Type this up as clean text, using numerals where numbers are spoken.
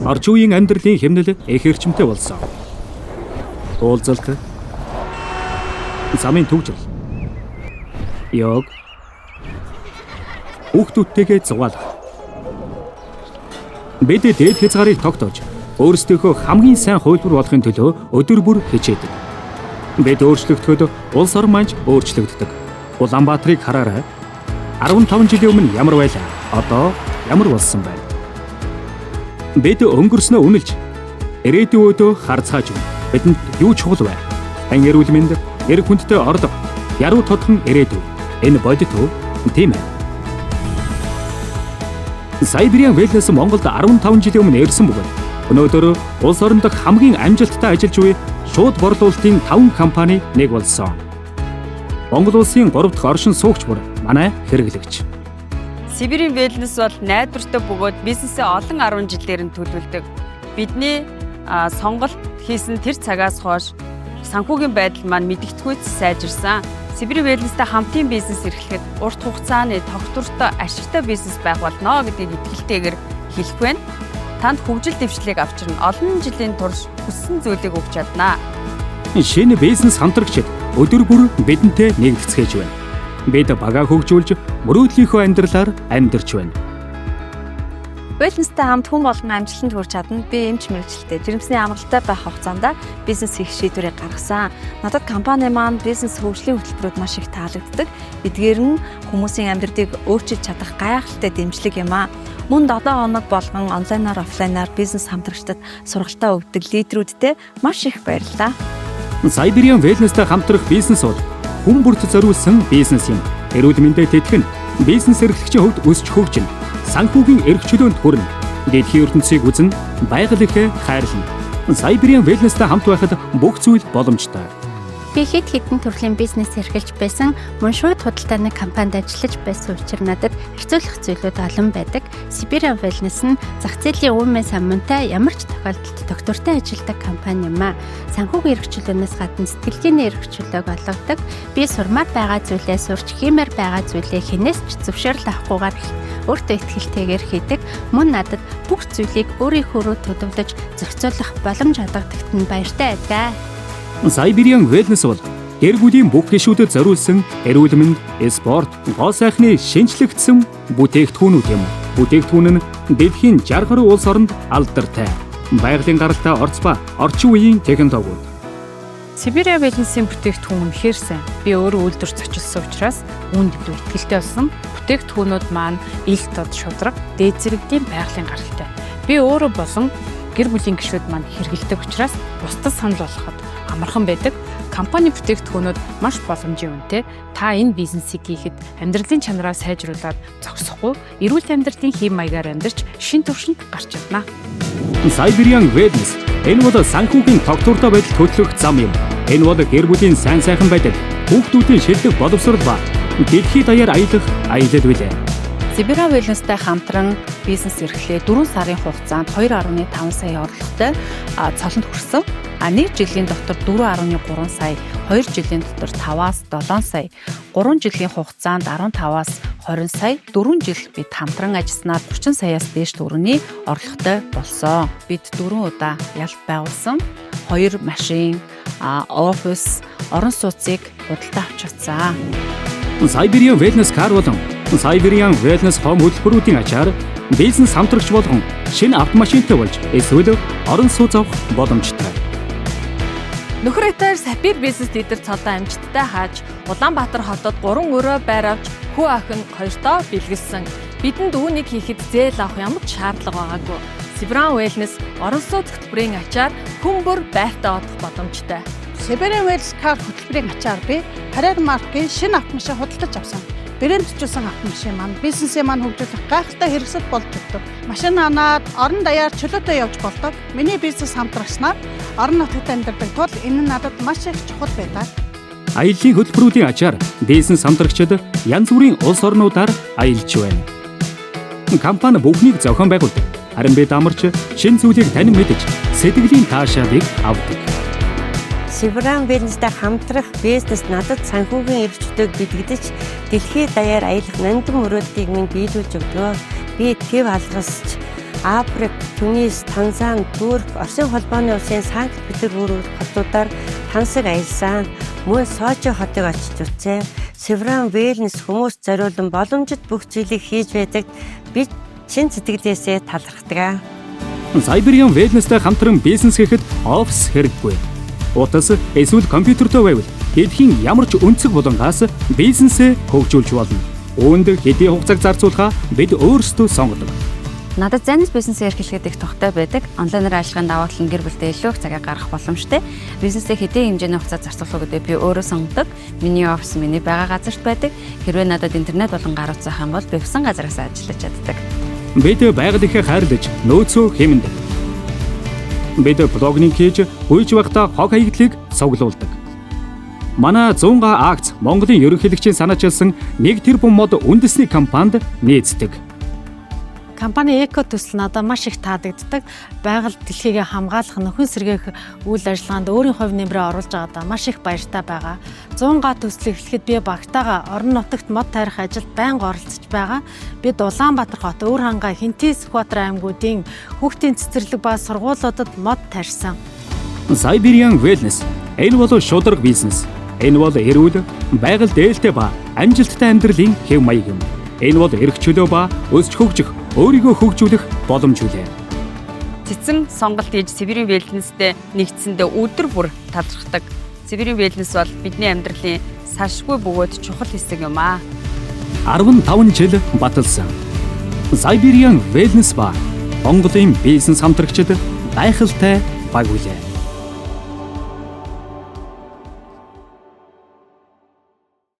Орчин үеийн амьдралын хэмнэл их эрчимтэй болсон. Уулзалт, замын түгжрэл, йог, хүүхдүүдтэйгээ зугаалах. Бид дээд хязгаарыг тогтоож, өөрсдийнхөө хамгийн сайн хувилбар болохын төлөө өдөр бүр хичээдэг. Бид өөрчлөгдөхөд улс орон маань ч өөрчлөгддөг. Улаанбаатарыг хараарай. 15 жилийн өмнө ямар байлаа? Одоо ямар болсон байна? Бид өнгөрснөө үнэлж, ирээдүйдөө харцгааж байна. Бидэнд юу чухал вэ? Тань эрүүл мэнд, эрх хүндтэй орлого, яруу тодхон ирээдүй. Энэ бодит үү? Тийм ээ. Siberian Wellness Монголд 15 жилийн өмнө ирсэн бөгөөд өнөөдөр улс орон дахь хамгийн амжилттай ажиллаж буй шууд борлуулалтын 5 компани нэг болсон. Монгол улсын 3 дахь оршин суугч бүр манай хэрэглэгч. Siberian Wellness бол найдвартай бөгөөд бизнесээ олон 10 жилээр нь төлөвлөдөг. Бидний сонголт хийсэн тэр цагаас хойш санхүүгийн байдал маань мэдэгдэхүйц сайжирсан. Siberian Wellness-тэй хамтын бизнес эрхлэхэд урт хугацааны тогтвортой, ашигтай бизнес байх болно гэдгийг итгэлтэйгээр хэлэх байна. Танд хөгжил дэвшлийг авчирна. Олон жилийн турш хүссэн зүйлийг өгч чадна. Шинэ бизнес хамтрагчид өдөр бүр бидэнтэй нэгдэцгээж байна. Бид багаа хөгжүүлж, мөрөөдлийнхөө амьдралаар амьдарч байна. Wellness-тэй хамт хүн болгон амжилтанд хүрч чадна. Би эмч мэргэжилтэй. Жирэмсний амралтай байх хугацаанд бизнес хийх шийдвэрийг гаргасан. Надад компани маань бизнес хөгжлийн хөтөлбөрүүд маш их таалагддаг. Эдгээр нь хүмүүсийн амьдралыг өөрчилж чадах гайхалтай дэмжлэг юм аа. Мөн 7 хоног болгон онлайнаар, офлайнаар бизнес хамтрагчдад сургалтаа өгдөг лидерүүдтэй маш их баярлалаа. Siberian Wellness-тэй хамтрах бизнес бол хүн бүрт зориулсан бизнес юм. Эрүүл мэндэд тэтгэн, бизнес эрхлэгчийн хувьд өсч хөгжинэ. Санхүүгийн эрх чөлөөнд хүрнэ. Дэлхийн ертөнцийг үзнэ, байгаль эрхээ хайрлана. Siberian Wellness-тэй хамт байхад бүх зүйл боломжтой. Би хэд хэдэн төрлийн бизнес эрхэлж байсан, мөн шууд худалдааны компанид ажиллаж байсан учраас надад харьцуулах зүйлүүд олон байдаг. Siberian Wellness нь зах зээлийн өвмөн самунтай, ямар ч тохиолдолд тогтвортой ажилладаг компани юм аа. Санхүүгийн эрх чөлөөнөөс гадна сэтгэлгээний эрх чөлөөг олгодог. Би сурмаар байгаа зүйлээ сурч, хиймээр байгаа зүйлээ хэнээс ч зөвшөөрөл авахгүйгээр өөртөө итгэлтэйгээр хийдэг. Мөн надад бүх зүйлийг өөрийнхөөрөө төлөвлөж зохицуулах боломж олгодогт нь баяртай байдаг. Siberian Wellness бол гэр бүлийн бүх гишүүдэд зориулсан эрүүл мэнд, спорт, гоо сайхны шинэчлэгдсэн бүтээгдэхүүнүүд юм. Бүтээгдэхүүн нь дэлхийн 60 гаруй улс оронд алдартай. Байгалийн гаралтай орц ба орчин үеийн технологиуд. Siberian Wellness-ийн бүтээгдэхүүн үнэхээр сайн. Би өөрөө үйлдвэр зочилсан учраас үүнд илүү итгэлтэй болсон. Бүтээгдэхүүнүүд маань ил тод, шударга, дээд зэрэгдийн байгалийн гаралтай. Би өөрөө болон гэр бүлийн гишүүд маань хэрэглэдэг учраас бусдад санал болгоход амархан байдаг. Компани бүтээгдэхүүнүүд маш боломжийн үнэтэй. Та энэ бизнесийг хийхэд амьдралын чанараа сайжруулад зогсохгүй, эрүүл амьдралын хэв маягаар амьдарч шинэ түвшинд гарч чадна. Siberian Wellness, энэ бол санхүүгийн тогтвортой байдал хөтлөх зам юм. Энэ бол гэр бүлийн сайн сайхан байдал, хүүхдүүдийн шилдэг боловсрол ба дэлхий даяар аялах аялал билээ. Siberian Wellness-тай хамтран бизнес эрхлээ 4 сарын хугацаанд 2.5 сая орлоготой цолонд хүрсэн. А нэг жилийн дотор 4.3 сая, 2 жилийн дотор 5-аас 7 сая, 3 жилийн хугацаанд 15-аас 20 сая, 4 жил бид хамтран ажилласнаар 30 саяас дээш төгрөгийн орлоготой болсон. Бид 4 удаа ялт байгуулсан. 2 машин, офис, орон сууцыг худалдаа авч чадсан. Siberian Wellness Car болон Siberian Wellness Home хөтөлбөрүүдийн ачаар бизнес хамтрагч болгон шинэ автомашинтай болж эсвэл орон сууц авах боломжтой. Нөхөр этээр Сапир бизнес лидер цолоо амжилттай хааж, Улаанбаатар хотод 3 өрөө байр авч, хүү охин хоёртоо бэлгэлсэн. Бидэнд үүнийг хийхэд зээл авах ямар ч шаардлага байгаагүй. Siberian Wellness орон сууц хөтөлбөрийн ачаар хүн бүр байртай болох боломжтой. Siberian Wellness Car хөтөлбөрийн ачаар би Harrier маркийн шинэ автомашин худалдаж авсан. Брэндчилсэн автомашин маань бизнесээ маань хөгжүүлэх гайхалтай хэрэгсэл болж өгдөг. Машин аваад орон даяар чөлөөтэй явж болдог. Миний бизнес хамтрагчнаар орон нутагт амьдардаг тул энэ нь надад маш их чухал байдаг. Аяллын хөтөлбөрүүдийн ачаар бизнес хамтрагчид янз бүрийн улс орнуудаар аялж байна. Компани бүхнийг зохион байгуулдаг. Харин бид амарч, шинэ зүйлийг танин мэдэж, сэтгэлийн таашаалыг авдаг. Siberian Wellness-тэй хамтрах бизнес надад санхүүгийн эрх чөлөөг бэлгэдэж, дэлхий даяар аялах нандин мөрөөдлийг минь биелүүлж өгдөг. Би төв алгасч Африк, Түнис, Танзан, Турк, Оросын холбооны улсын Санкт Петербург хотуудаар тансаг аялсан. Мөн Сочи хотыг очиж үзсэн. Siberian Wellness хүмүүст зориулан боломжит бүх зүйлийг хийж байдагт би чин сэтгэлээсээ талархдаг. Siberian Wellness-тэй хамтран бизнес хийхэд офис хэрэггүй. Утас эсвэл компьютертэй байвал дэлхийн ямар ч өнцөг булангаас бизнесээ хөгжүүлж болно. Үүнд хэдий хугацааг зарцуулахаа бид өөрсдөө сонгодог. Надад зайнаас бизнесээ эрхлэхэд их тухтай байдаг. Онлайнаар ажиллахын давуу тал нь гэр бүлтэй илүү их цагаа гаргах боломжтой. Бизнесээ хэдий хэмжээний хугацаа зарцуулах гэдэг би өөрөө сонгодог. Миний офис миний байгаа газарт байдаг. Хэрвээ надад интернет болон гар утас авах юм бол би хүссэн газараас ажиллаж чаддаг. Бид байгалийнхаа хайрлаж нөөцөө хэмнэдэг. Бид plogging хийж гүйж байхдаа хог хаягдлыг цуглуулдаг. Манай 100 га акц Монголын ерөнхийлөгчийн санаачилсан 1 тэрбум мод үндэсний компанид нийцдэг. Компани эко төсөл надад маш их таалагддаг. Байгаль дэлхийг хамгаалах, нөхөн сэргээх үйл ажиллагаанд өөрийн хувь нэмрээ оруулж байгаадаа маш их баяртай байгаа. 100 га төслийг эхлэхэд би багтаага орон нутагт мод тарих ажилд байнга оролцож байгаа. Бид Улаанбаатар хот, Өвөр хангай, Хэнтий, Сүхбаатар аймагуудын хүүхдийн цэцэрлэг ба сургуулиудад мод тарьсан. Siberian Wellness энэ бол шударга бизнес. Энэ бол эрүүл, байгальд ээлтэй ба амжилттай амьдралын хэв маяг юм. Энэ бол эрх чөлөө ба өсч хөгжих, өөрийгөө хөгжүүлэх боломж билээ. Цэцэн сонголт хийж Siberian Wellness-тэй нэгдсэндээ өдөр бүр талархдаг. Siberian Wellness бол бидний амьдралын салшгүй бөгөөд чухал хэсэг юм аа. 15 жил баталсан. Siberian Wellness ба Монголын бизнес хамтрагчид гайхалтай баг билээ.